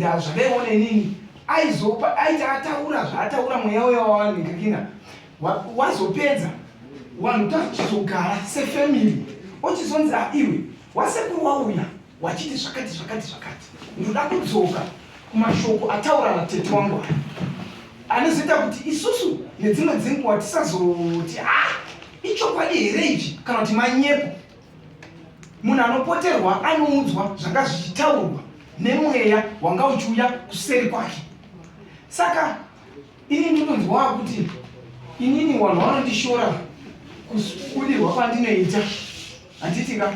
Ndazvakaiona inini aizopa aiti ataura zvaataura mweya uya wavanhikakina wazopedza vanhu tachizogara sefamily ochizonzi ah, iwe wasekuru wauya wachiti zvakati zvakati zvakati ndoda kudzoka kumashoko ataura natete wangu aya anozoita kuti isusu nedzimwe dzenguva tisazoti ah ichokwadi here ichi kana kuti manyepo Munhu anopoterwa anoudzwa zvanga zvichitaurwa nemweya wanga uchiuya kuseri kwake. Saka ini ndinonzwa kuti inini vanhu vanondishora kubudirwa kwandinoita handiti ka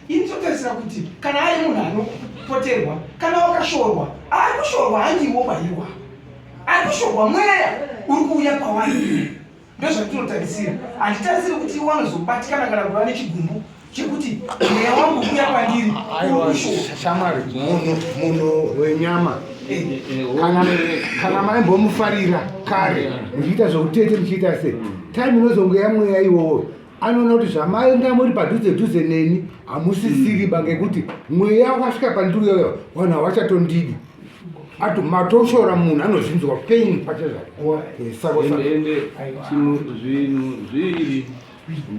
ini totarisira kuti kana ari munhu anopoterwa kana wakashorwa ari kushorwa handiwo baiwa ari kushorwa mweya uri kuuya kwavari Ndozvatinotarisira. Handitarisiri kuti iwo anozobatikana kana kuva nechigumbu chekuti mweya wangu kuya kwandiri. Aiwa shamwari, munhu munhu wenyama eh. kana kana maimbomufarira kare muchiita zvekutete muchiita sei time inozonge yamweya iwowo anoona kuti zvamainga muri padhuze dhuze neni hamusisiri ba ngekuti mweya wakasvika pandiri iyoyo vanhu havachatondidi ato matoshora munhu anozvinzwa pain pachezvake ende zvinhu zviiri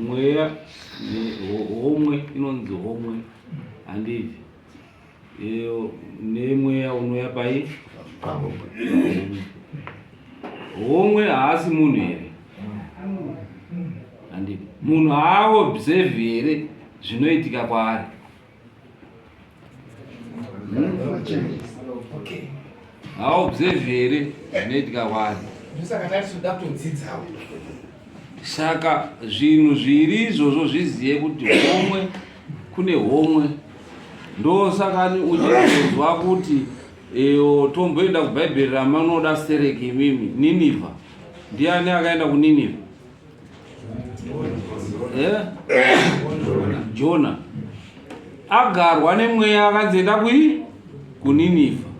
mweya homwe inonzi homwe handiti nemweya unouya pai homwe haasi munhu here handiti munhu haaobserve here zvinoitika kwaari Haaobserve here zvinoitika kwaari? Saka zvinhu zviri izvozvo zvizive kuti homwe kune homwe ndosakani uchizonzwa kuti eyo tomboenda kubhaibheri ramanoda stereki imimi ninivha ndiani akaenda kuninivha Eh? Jona agarwa nemweya akanzi enda kui kuNinivha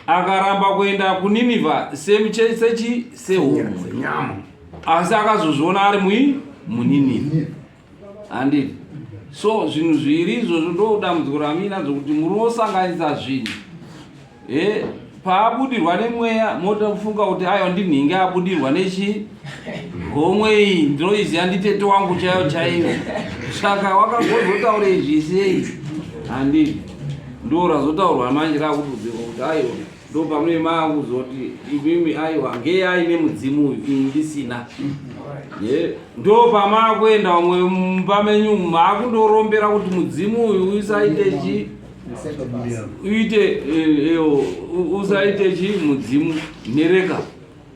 akaramba kuenda kuNinivha sechi sehomwe asi akazozviona ari mui muNinivha handiti so zvinhu zviri izvozvo ndo dambudziko ramuinadzo kuti munosanganisa zvinhu e paabudirwa nemweya motofunga kuti aiwa ndinhinge abudirwa nechi homwe iyi ndinoiziva nditete wangu chaiyo chaiyo saka wakagozotaura izvi sei handiti ndo razotaurwa manje rakududzirwa kuti aiwa ndo pamune maakuzoti imimi aiwa ngeye aine mudzimu uyu ini ndisina ndo pamaakuenda vamwe mumba menyu maakundorombera kuti mudzimu uyu usaite chi uite eh, eh, usaite chi mudzimu nhereka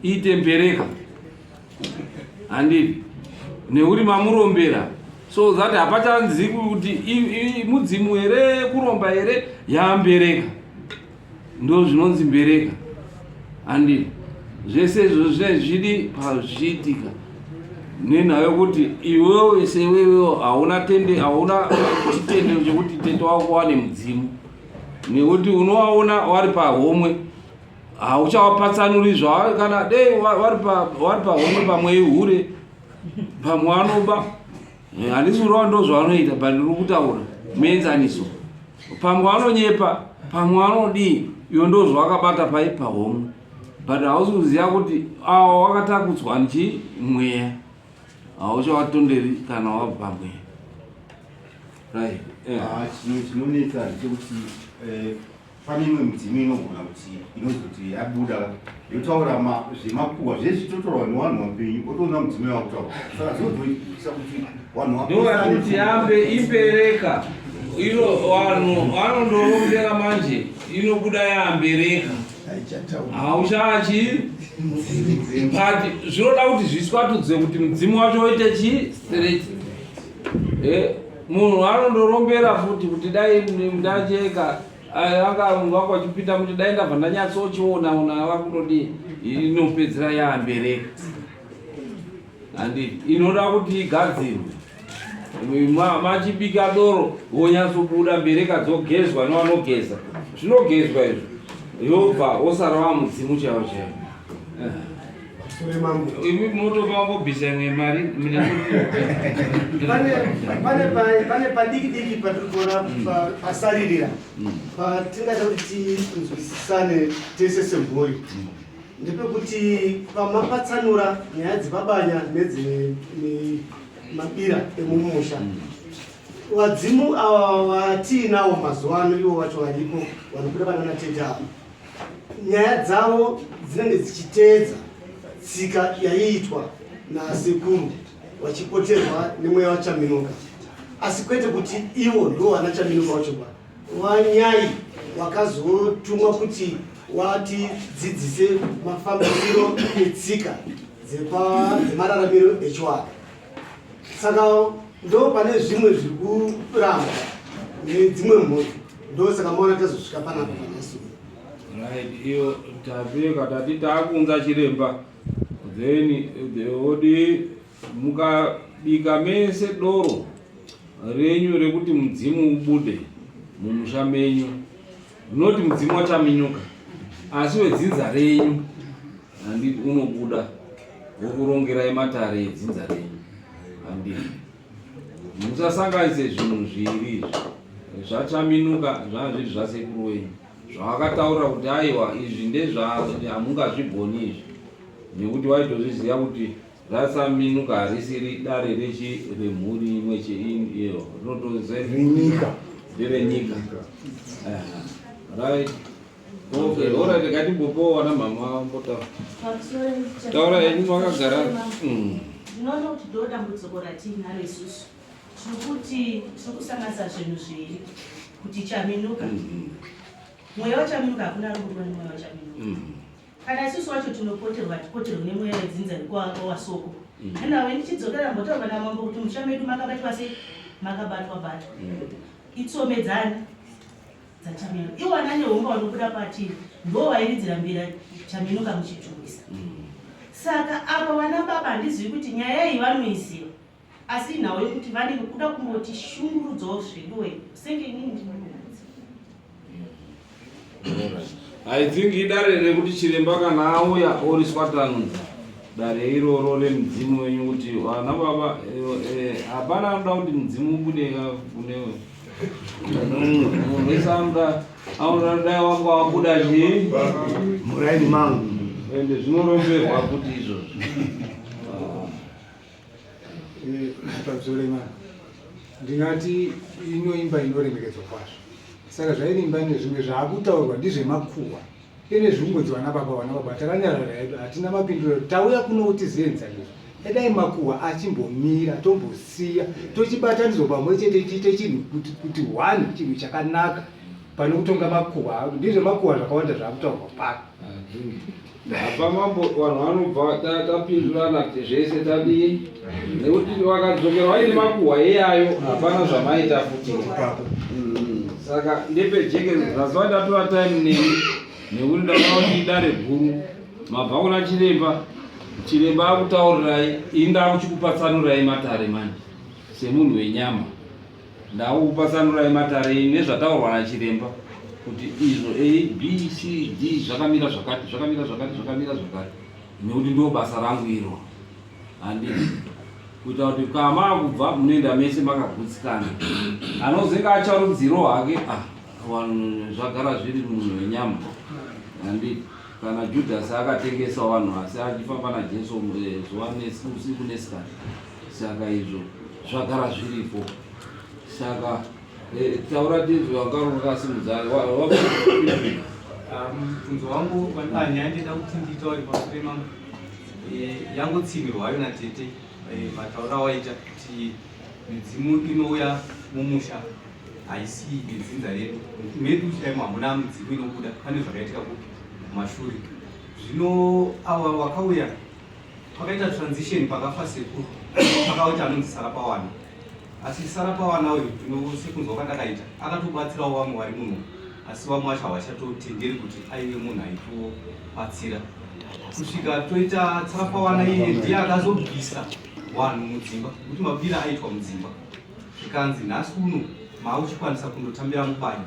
iite mbereka handiti nekuti mamurombera so that hapachanzi kuti mudzimu here kuromba here yambereka ndo zvinonzi mbereka handiti zvese izvo zvinenge zvichidi pazvichiitika nenhau yokuti iwewe sewewewo hauna tende hauna chitendero chekuti tete wako wane mudzimu nekuti unowaona wari pahomwe hauchawapatsanuri zvawa kana dei wari pahomwe pamwe ihure pamwe anoba eh, handisi kurova ndo zvavanoita but ndiri kutaura muenzaniso pamwe vanonyepa pamwe vanodii iwe ndo zvawakabata pai pahomwe but hausi kuziva kuti awa wakatakudzwa nchi mweya hauchavatonderi kana wabva mweya right yeah. Ah, chinonetsa ndechekuti eh, pane imwe midzimu inogona kuti inozoti yabuda yotaura zvemakuhwa zvese zvitotaurwa nevanhu vapenyu otoona mudzimu yakutaura saka zvinozoisa kuti vanhu ndovakuti yambe imbereka ino vanhu vanondorombera manje inobuda yambereka hauchachi but zvinoda kuti zviswatudze kuti mudzimu wacho uite chi straight eh, munhu anondorombera futi kuti dai ndacheka anga wako achipinda kuti dai ndabva ndanyatsochiona ona vakutodii inopedzera yaambereka handiti inoda kuti igadzirwe machibika doro wonyatsobuda mbereka dzogezwa nevanogeza zvinogezwa izvo yobva wosara wamudzimu chaiwo chaiwo eh. Imi munotopa wangobvisa imwe mari. Pane padiki diki patiri kuona pasaririra patingada kuti tinzwisisane tese semhuri, ndepekuti pamapatsanura nyaya dzepabanya nedzemabira emumusha, vadzimu ava vatiinawo mazuva ano, ivo vacho varipo vanobuda vanana tete ava, nyaya dzavo dzinenge dzichiteedza tsika yaiitwa nasekuru vachipoterwa nemweya waChaminuka, asi kwete kuti ivo ndo vana Chaminuka vacho. Ba wanyai wakazotumwa kuti watidzidzise mafambisiro etsika dzemararamiro echiwaka. Saka ndo pane zvimwe zviri kuramba nedzimwe mhuri, ndo saka maona tazosvika panapa panhasi. Right, iyo tapeka tati taakuunza chiremba, then odi mukabika mese doro renyu rekuti mudzimu ubude mumusha menyu, not mudzimu waChaminyuka asi wedzinza renyu, handiti? Unobuda wokurongerai matare edzinza renyu, handiti? Musasanganise zvinhu zviri izvi zvaChaminuka, zvanga zviri zvasekuru wenyu zvavakataura kuti aiwa, izvi ndezva hamungazvigoni izvi, nekuti waitozviziva kuti raChaminuka harisiri dare rechi remhuri imwe iyo, rinotozenyika, nderenyika. Right, okay, alright, ngatimbopowa namama mbotaura. Taura henyu makagara. Ndinoona kuti ndo dambudziko ratiinaro isusu. Tiri kuti tiri kusanganisa zvinhu zviri kuti Chaminuka, mweya waChaminuka, hakuna ari kudiwa nemweya waChaminuka. Kana isusu wacho tinopoterwa, hatipoterwi nemweya wedzinza rekwawasoko. Nenawe ndichidzokera mbotaurwa namambo kuti musha medu makabatwa sei, makabatwa batwa itsomedzana dzaChaminuka. Iwo ana Nehonga vanobuda patiri ndo vairidzira mbira Chaminuka muchitungisa. Saka apa vana baba handizivi kuti nyaya iyi vanoiziva, asi inhau yekuti vanenge kuda kungoti shungurudzawo zveduwe, senge inini ndinoadzi. I think idare rekuti chiremba kana auya oriswatanudza dare iroro remudzimu wenyu, kuti vana baba, hapana anoda kuti mudzimu ubude kune munhu wese. Anoda, anoda dai wanga wabuda chii muraini mangu. Ende zvinoromberwa kuti izvozvo. Pamusoro, ndingati ino imba inoremekedzwa kwazvo, saka zvairimba nezvimwe zvaakutaurwa ndizvemakuhwa ine zviungodzo. Vana baba, vana baba, takanyarara hedu, hatina mapinduro. Tauya kuno kuti zienzaniso, edai makuhwa achimbomira, tombosiya tochibatanidzwa pamwe chete, tiite chinhu kuti one chinhu chakanaka pane kutonga makuhwa. Ndizvemakuhwa zvakawanda zvaakutaurwa pano. Apa mambo, vanhu vanobva tapindurana zvese, tadii nekuti vakadzokera vaine makuhwa iyayo, hapana zvamaita futi. Saka ndepejeke mazuva ndatora time nemi, nekuti ndakaona kuti idare guru. Mabva kuna chiremba, chiremba akutaurirai, ini ndakuchikupatsanurai matare manje semunhu wenyama. Ndakukupatsanurai matare nezvataurwa nachiremba kuti izvo A B C D zvakamira zvakati, zvakamira zvakati, zvakamira zvakati, nekuti ndo basa rangu iro, handiti? Kuita kuti kama kubva munoenda mese makagutsikana. Anozenge acharudziro hake, ah, vanhu zvagara zviri munhu wenyama, handiti? Kana Judhasi akatengesa vanhu asi achifamba naJesu zuva usiku nesikati, saka izvo zvagara zviripo. Saka taura tizvi wanga wakasimudza. Mubvunzo wangu, nyaya ndida kuti nditaure pamusoro mangu, yangotsinirwayo natete, matauro awaita kuti midzimu inouya mumusha haisi yedzinza redu. Medu chaimo hamuna midzimu inobuda. Pane zvakaitika kupi kumashure. Zvino ava wakauya pakaita transition, pakafa sekuru, pakaita anonzi Sarapawana. Asi Sarapawana uyu, tinosekunzwa kwandakaita, akatobatsirawo vamwe vari muno, asi vamwe vacho havachatotenderi kuti aive munhu aitobatsira. Kusvika toita Sarapawana, iye ndiye akazobvisa vanhu mudzimba, nekuti mabira aitwa mudzimba. Zvikanzi nhasi uno maakuchikwanisa kundotambira mubanya,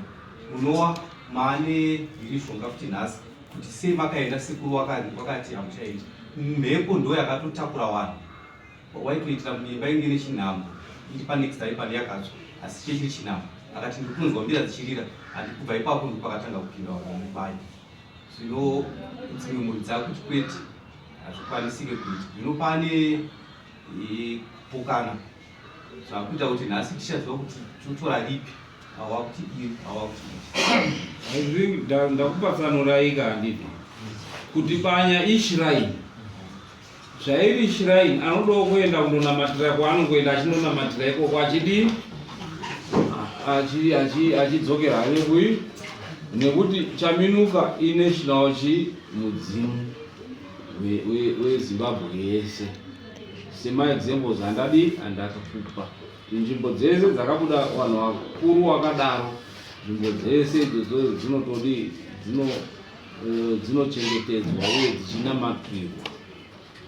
munowa maane mhirizhonga futi nhasi, kuti sei makaenda sekuru wakati hamuchaita. Mhepo ndo yakatotakura vanhu. Waitoitira imba inge ine chinhambwe iri panext time pane yakatsva asi chechiri chinhambwe. Akati ndiri kunzwa mbira dzichirira handi kubva ipapo ndipo pakatanga kupinda vanhu vamubaya. Zvino dzimwe mhuri dzakuti kwete hazvikwanisike kuita. Zvino pane kupokana zvakuita kuti nhasi tichaziva kuti totora ripi awakuti iri awakuti iri ndakupatsanurai ka handiti kuti banya ishrine zvairi shrine anodawo kuenda kundonamatira kwaanongoenda achinonamatira ikoko achidii achidzokera hake kui nekuti chaminuka inational chi mudzimu wezimbabwe yese semaexamples andadii andakakupa nzvimbo dzese dzakabuda vanhu vakuru wakadaro nzvimbo dzese idzodzo dzinotodii dzino eh, dzinochengetedzwa uye dzichinamatirwa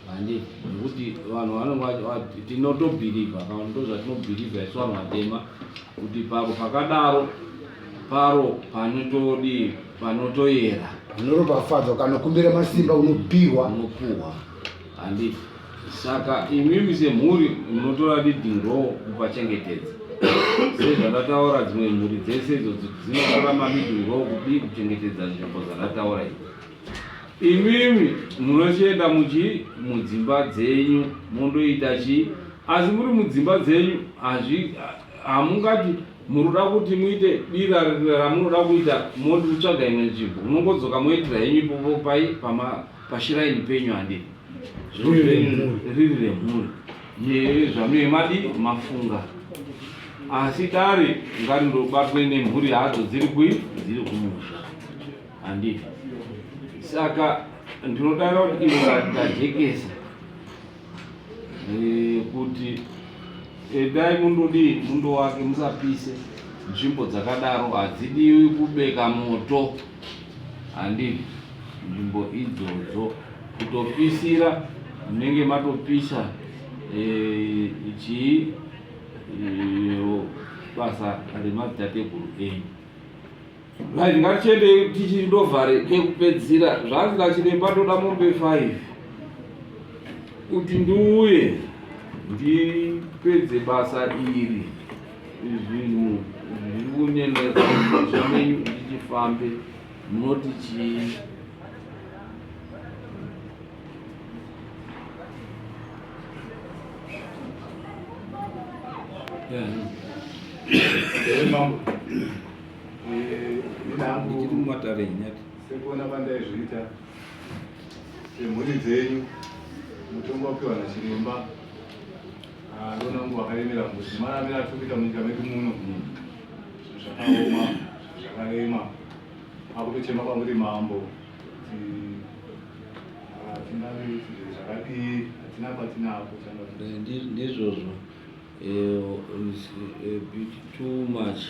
handi nekuti vanhu vanenge tinotobhilivha kana ndozvatinobhilivha isu vanhu vatema kuti paro pakadaro paro panotodii panotoyera unoropafadzwa kanokumbira masimba unopiwa unopuhwa Handiti saka imimi semhuri munotora leading role kupachengetedza sezvandataura dzimwe mhuri dzese idzo dzinotora maleading role kudii kuchengetedza nzvimbo dzandataura idzi imimi munochienda muchi mudzimba dzenyu mondoita chii asi muri mudzimba dzenyu hazvi hamungati munoda kuti muite dira ramunoda kuita moti kutsvaga imwe nzvimbo munongodzoka moitira henyu ipopo pai pama pashiraini penyu handiti zviro zvenyu riri remhuri zvamunenge madi mafunga asi dare ngarindobatwe nemhuri hadzo dziri kui dziri kumusha handiti saka ndinodara kuti ivo ndajekesa Eh, kuti endai mundodii mundowake musapise nzvimbo dzakadaro hadzidiwi kubeka moto handidi nzvimbo idzodzo kutopisira munenge matopisa eh, chii eh, basa remadzitateguru enyu Right, ngatiende tichindovhare kekupedzira zvanzi nachiremba ndoda mombe 5 kuti ndiuye ndipedze basa iri zvinhu zviri kunenetsa mumusha menyu ndichifambe munoti chii Yeah. Mambo. Ndichiri mumatare nyati. Sekuona kwandaizviita semhuri dzenyu mutongo wapiwa nachiremba ah, ndoona kunge wakaremera mbuzi maramira atiri kuita munyika medu muno zvinhu zvakaoma zvakarema akutochema kwamuri mambo kuti ah, tingave zvakadii hatina kwatinapo ndizvozvo eh, is a bit too much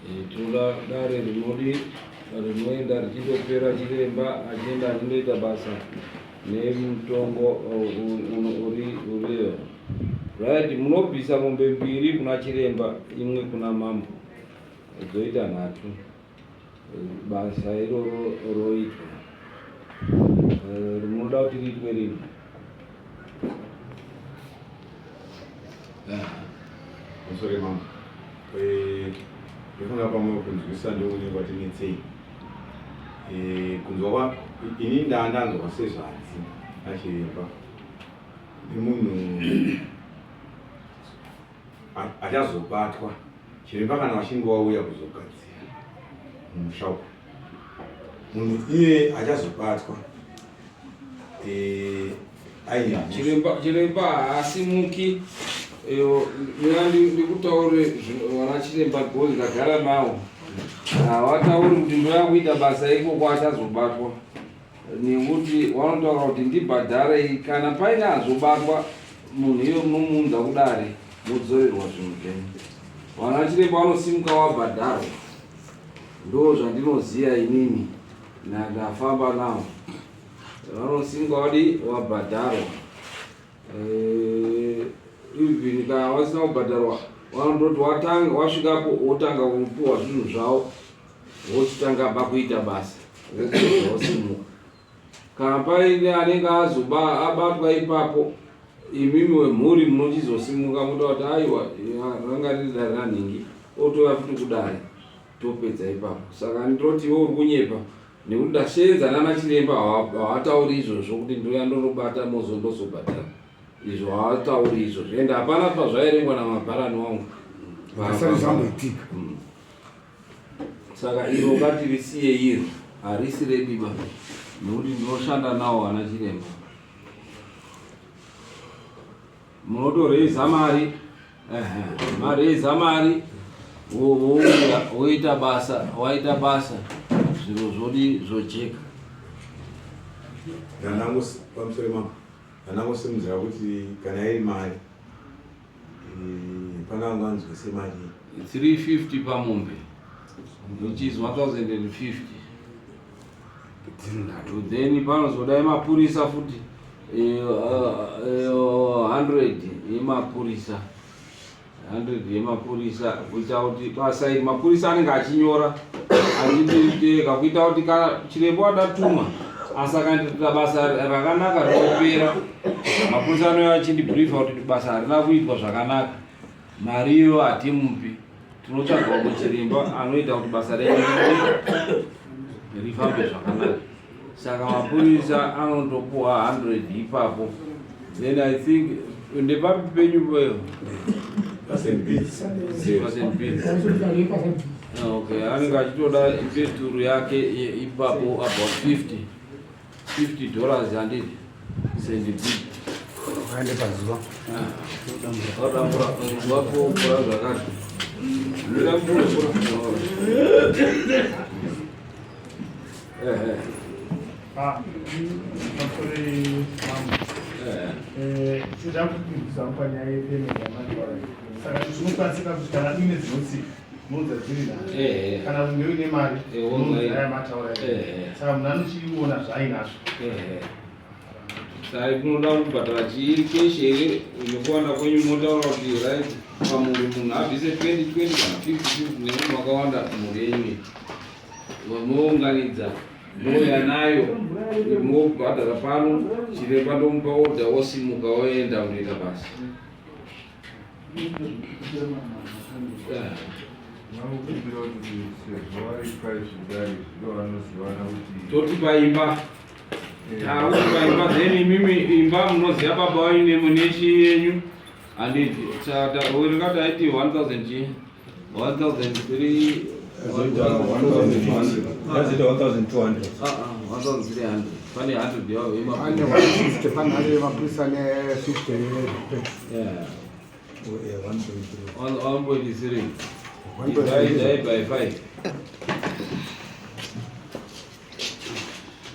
Eh, tinoda dare rinodi rinoenda richindopera chiremba achienda achindoita basa nemutongo eh, uri uriyo right munobvisa mombe mbiri kuna chiremba imwe kuna mambo dzoita nhatu basa iroro roitwa eh, munoda kuti riitwe rini Sorry mama. Eh, ndofunga pamwe kunzwisisa ndokunenge kwatinetsei. Eh, kunzwa kwa ini ndandanzwa sezvanzi nachiremba nemunhu achazobatwa chiremba kana vachinge wauya kuzogadzira mumusha uku munhu iye achazobatwa eh, chiremba haasimuki mina ndikutaure vana chiremba because ndagara nawo havatauri kuti ndoya kuita basa ikoko achazobatwa nekuti vanotaura kuti ndibhadharei kana paine azobatwa munhu iye munomuunza kudare modzorerwa zvinhu zvenyu vana chiremba vanosimuka wabhadharwa ndo zvandinoziva inini ndafamba nawo vanosimuka wadi wabhadharwa eh, even kana vasina kubhadharwa vanototi watanga wasvikapo wotanga kupuwa zvinhu zvavo wochitanga bakuita basa wosimuka. Kana paine anenge azoba abatwa ipapo, imimi wemhuri munochizosimuka motaura kuti aiwa ranga riri dare ranhingi, otouya futi kudare topedza ipapo. Saka ndinoti iwe uri kunyepa nekuti ndasheedza nana chiremba hawatauri izvozvo kuti ndouya ndonobata mozo ndozobhadhara izvo hawatauri izvozvo ende hapana pazvairengwa namabharani wangu Zvisati zvamboitika. Saka iro ngatirisiye iro harisi rediba nekuti ndinoshanda nawo ana chiremba. Munotoreza mari mareza mari wouya woita basa waita basa zviro zvodi zvojeka. Pamusoro mambo ndanangosimudzira kuti kana iri mari Eh, pana anganzwe semari 350 pamombe which is 1050 then panozodai mapurisa futi 100 eh, eh, yemapurisa 100 yemapurisa kuita kuti basa iri mapurisa anenge achinyora achiteka kuita kuti kana chiremba wadatuma asi akaita basa rakanaka rinopera mapurisa anouya achindibriefa kuti basa harina kuitwa zvakanaka mari iyo hatimupi tinotsvaga umwe chiremba anoita kuti basa renyu rifambe zvakanaka saka mapurisa anondopuwa 100 ipapo then i think ndepapi penyu poyo okay anenge achitoda peturu yake ipapo about 50 50 dollars handiti sendi Ukaende pazuva. Wadambura wako mvura zvakati. Mira mvura mvura. Ehe. Ah, pamusoro mambo. Eh, tinoda kupindisa panyaya yepayment yamataura. Saka zvinokwanisika kuti kana uine dzinotsika unoudza dziri nhatu. Ehe. Kana kunge uine mari Eh, woudza unoudza iri. yamataura. Ehe. Saka munhu anochiona zvaainazvo. Ehe. Saka kunoda kubhadhara chii cash here nekuwanda kwenyu motaura kuti right pamhuri munhu abvise 20 20 kana 50 50 nemunhu wakawanda mhuri yenyu iyi. Mounganidza mouya nayo mobhadhara pano chiremba ndomupa order osimuka oenda kunoita basa. Toti paimba takuti paimba then imimi imba munoziva baba wenyu nechi yenyu handiti ringati aiti 1000 chii 1003 Yazoita 1200. 1300 pane 100 yawo Pane 150 pane 100 yemapurisa ne 50 Yeah. Yeah, 1.3. 1.3 1.3. Divide by 5.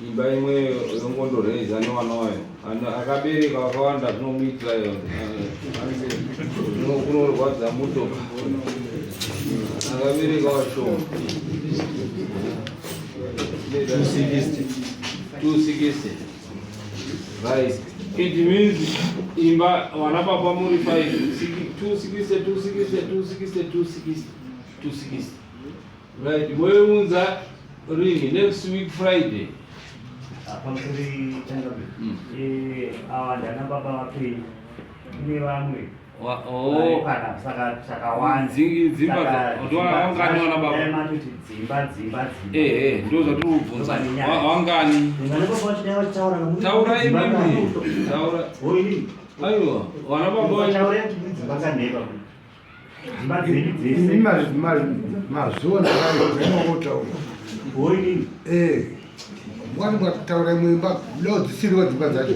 Imba imwe yongondoreza newana wayo. Akabereka wakawanda zvinomuitira iyo. Kunorwadza muto. Akabereka washoma. 260. 260. Right. It means imba wana baba muri 5 260 260 260 260 260. Right. Moyounza rini next week Friday. Pamusoro changabe. Eh, awa ndana baba vapenyu. Kune vamwe. Oh. Pana saka takawanda. Dzimba wangani wana baba? Matoti dzimba dzimba dzimba. Eh eh ndo zvatiri kubvunza. Wangani? Vana baba vachidai vachitaura kamuti Taura dzimba imimi. kani. Taura. Oini. Aiwa, wana baba wenyu. Taura kuti dzimba kanheba. Dzimba dzenyu dzese. Imi mazviona kainokotaura. Oini. Eh. Mwari mwataura imwe imba leo dzisiriwo dzimba dzacho.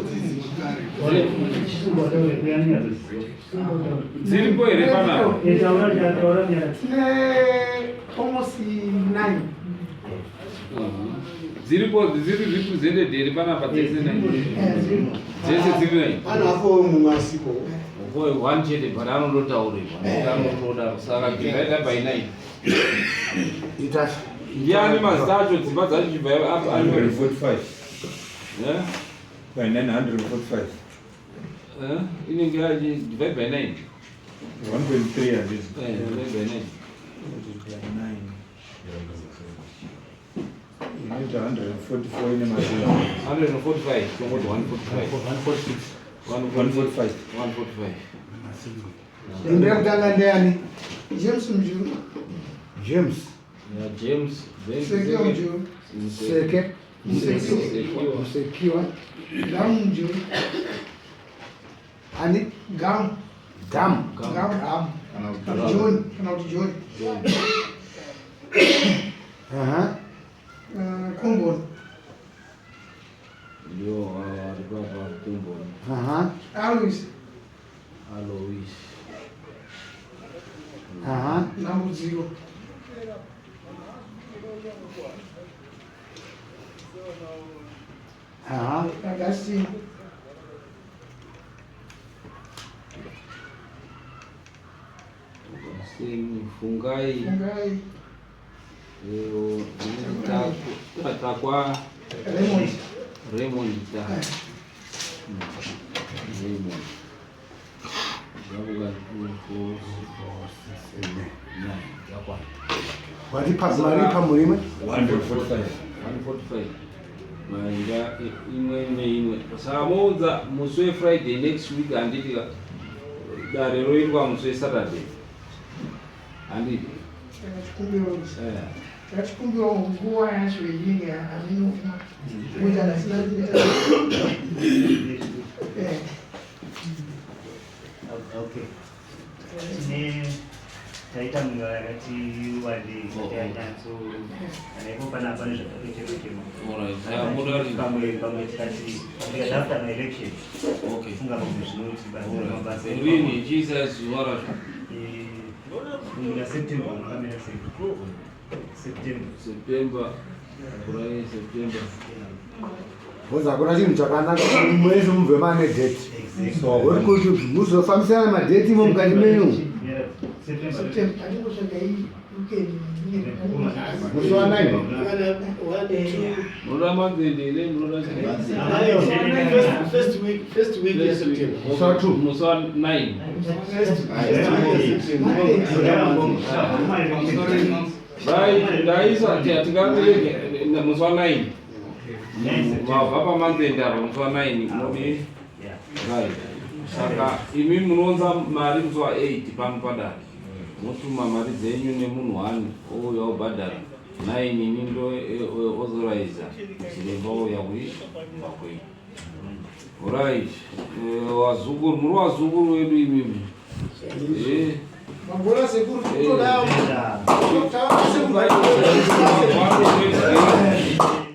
Dziripo here panapa? Tine almost nine. Dziripo dziri represented here panapa dzese nine? Dzese dziri nine. Pane hapo mumwe asipo. Boy, one chete but anondotaurirwa anondodaro saka divide by nine. Ita Ndiani mazita acho dzimba dzacho chibva apa anyore. 145. Eh? By 945. Eh? Inenge yachi divide by nine. 1.3 handiti. Eh, divide by nine. By 9. Inoita 144 ine mazero. 145 tongoti 145 146. 145. 145. Imba yekutanga ndeyani? James Mjuru. James. Yeah, James. Then Seke Mjuru. Seke. Musekiwa. Musekiwa. Gamu Mjuru. Ani? Gamu. Gamu. Gamu. Kana kuti John. Kana kuti John. Aha. Komboni. Yo, vari papa Komboni. Aha. Alois. Alois. Aha. Dambudziko. Aha. Augustine. Augustine Fungai. Fungai. Leo Takwa Raymond. Raymond ta. Raymond. Zvabuka 2 4 6 7 9 yakwana. Wati mari pamuri imwe? 145. 145. Mainga imwe neimwe. Saka moudza musi weFriday next week handiti ka dare roitwa musi weSaturday. Handiti? Chikumbiro. Tachikumbira nguva yacho yeinge aminofuma kuita ndasina kuita. Okay. Tine taita mwiwa yakati wandei isati yanyatso kana ipo pana pane zvakatochema Alright, saka muda kuti- pamwe pamwe tikati tikati after maelection Okay. funga pamwe zvinotibatsira mabasa edu. Rini chiisa zuva racho. Muna September unokamira sei? September. September. Kurai September. Because hakuna chinhu chakanaka kuti mwese mubve mane date. Uri kuti muzofambisana madheti imo mukati menyu. September atingosvika iyi weekend. Musi wa 9. Munoda manzende here munoda First week, first week ya September. Musi wa 2. Musi wa 9. Right, ndaisa tingabereke musi wa 9. Mabva pamanzende apa musi wa 9 munodi right. Saka imi munounza mari musi wa 8 pano padare. Motuma mari dzenyu nemunhu 1 ouya obhadhara. 9 ini ndo authorizer chiremba ouya kuimba kwenyu. Right. Wazukuru, muri wazukuru wedu imimi. Eh. Mangona sekuru kutoda. Taura sekuru. Sekuru.